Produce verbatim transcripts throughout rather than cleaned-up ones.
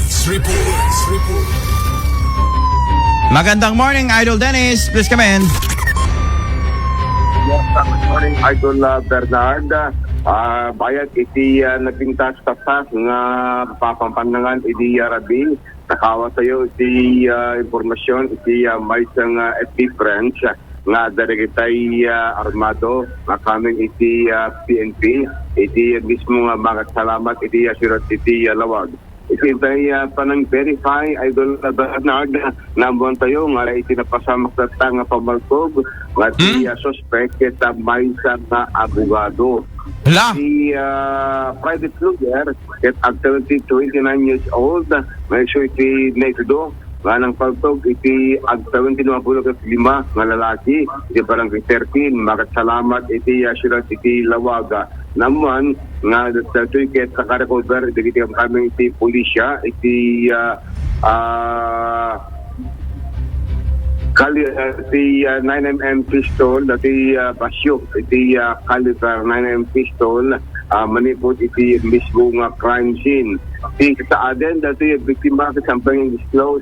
Report. Report. Magandang morning, Idol Dennis. Please come in. Yes, good morning, Idol, uh, Bernard. Ah, bayat iti, ah, nagpintas tatta nga papampannangan iti, ah, rabii. Nakawatayo iti, ah, impormasyon iti, ah, maysa nga F B friends nga adda dagitay, ah, armado nga coming iti, ah, P N P. Iti mismo nga magasalamat iti, ah, siyudad iti, ah, Laoag. Iti intay, ah, panang-verify, Idol Bernard, naammoantayo nga iti napasamak tatta nga pamaltog nga ti, Hmm? ah, suspek ket, ah, maysa nga abogado. Hala! Ti, ah, private lawyer ket agtawen ti twenty-nine years old, nga isu iti naitudo nga nangpaltog iti agtawen ti lima puluh ket lima nga lalaki iti Barangay thirteen. Magasalamat iti, ah, siyudad iti Laoag. Naammoan nga datoy ket nakarecover dagiti kamkameng iti pulisya iti, ah, ah, kali-, ah, iti, ah, nine M M pistol, dati, ah, basyo iti, ah, caliber nine M M pistol, ah, manipud iti mismo nga crime scene. Ti saaden dati biktima ket sampay disclose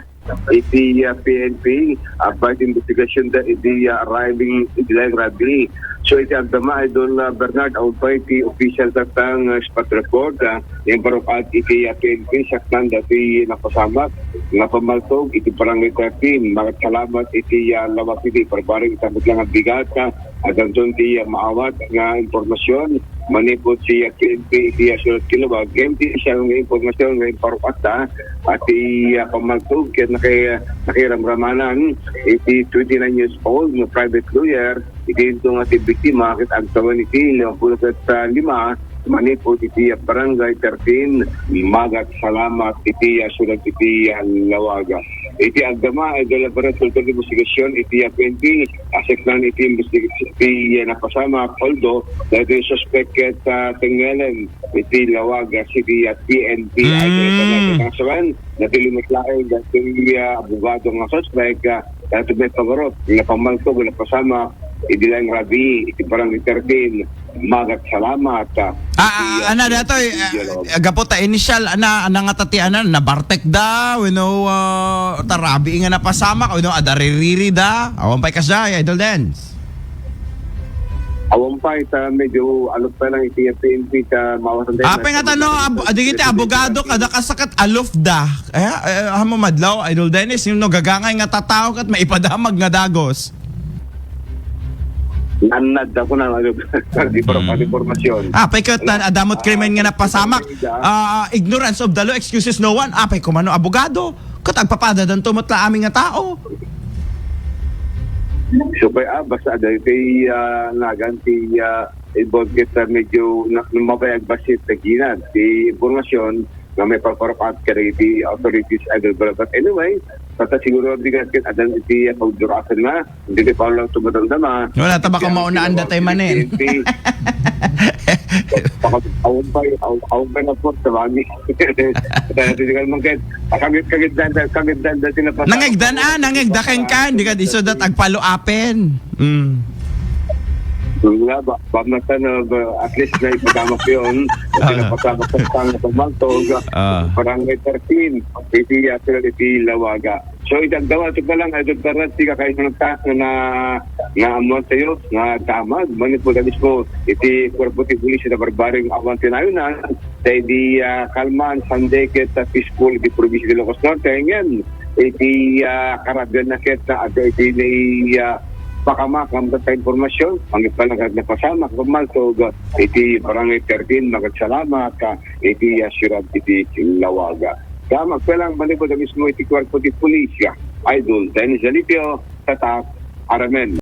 iti, ah, P N P, ah, baet investigasyon da iti, ah, arriving iti laeng rabii. So, iti agdama, Idol, ah, Bernard, awan pay ti official tatta nga spot report, ah, nga iparuk-at iti, ah, P N P, saknaan dati napasamak nga pamaltog iti Barangay thirteen. Magasalamat iti, ah, Laoag iti parbareng ita met lang a bigat, ah, Addanton ti, ah, maawat nga impormasyon manipud ti, ah, P N P iti, ah, siyudad ti Laoag. Ngem ti siya nga impormasyon nga iparuk-atta, ah, ti, ah, pamaltog ket naki-, nakiramramanan iti twenty-nine years old nga private lawyer, iti into nga ti biktima ket agtawen iti lima puluh ket, ah, lima manipud iti, ah, Barangay thirteen, Magat Salamat iti, ah, siyudad iti, ah, Laoag. Iti agdama, Idol, a resulta ti investigasyon iti P N P, asek lang iti investigasyon ti, ah, napasamak, although dagiti suspek ket, ah, tengngelen iti Laoag, ah, City, ah, P N P, Idol, a resulta. Dati met laeng dati, ah, abogado nga suspek, ah, dati met pagarup, napamaltog, napasamak, iti laeng rabii, iti Barangay thirteen, Magat Salamat, ah, ah, iti, ah, ana, datoy, ah, gapu ta initial, ana, ana nga tati, ana, nabartek da, wenno, ah, ta rabii nga napasamak, wenno adda ririri da. Awan pay kasdiay, Idol Dens. Awan pay, ta medyo alok pa lang iti P N P, ta mawasan tayo. Apay nga tano, ab-, adigiti abogado, kada kasakat aloof da. Eh, eh, amo madlaw, Idol Dennis, yung no gagangay nga tataw ket maipadamag nga dagos. Nannad ako na, ano, di pa rin informasyon. Ah, pay ket nan-, adamot krimen nga napasamak. Ah, ignorance of the law, excuses no one. Ah, pay kumano abogado. Ket agpapadadanto met la amin nga tao. So, pay, ah, basta ada kay, ah, nagan ti, ah, involved ket, ah, medyo na-, mabayag basit na ginad ti impormasyon nga maiparupat kadagiti authorities, Idol Bala. But anyway, basta siguro bigat ket adan iti, ah, pagdurasan na, hindi kay Paolo tumatanda na. Wala ta baka maunaan datay manen. Baka awan pa, awan, awan pa na po, sa mami. Kaya ito ka naman, kaya, ah, kagid-, kagid dan, kagid dan, dati na pa. Nangegdan, ah, nangegda ken kan, di ka iso dat agpalo apen. Mm. Nga ba, ba, mata na ba, at least na ipagama ko yun. Kasi napasama ko sa pamantog. Ah. Barangay thirteen, iti, ah, sila iti Lawaga. So, itagdawa, ito pa lang, ito pa lang, tika kayo na, na, na amuan tayo, nga damag, manipula mismo, iti kuerpo ti pulis, iti barbaring awan tinayunan, sa idi, ah, kalman, sandeket, sa peaceful, iti probinsya de Ilocos Norte, ngayon, iti, ah, karabian na ket, na aga iti ni, ah, pakamakam, sa impormasyon, ang ipalagat na pasamak, pamaltog, iti barangay thirteen, magat salamat, ah, iti, ah, siyudad, iti Lawaga. Sa magpalang manipod a mismo iti kuerpo ti pulisya, Idol Dennis Alipio, Tatak, Aramen.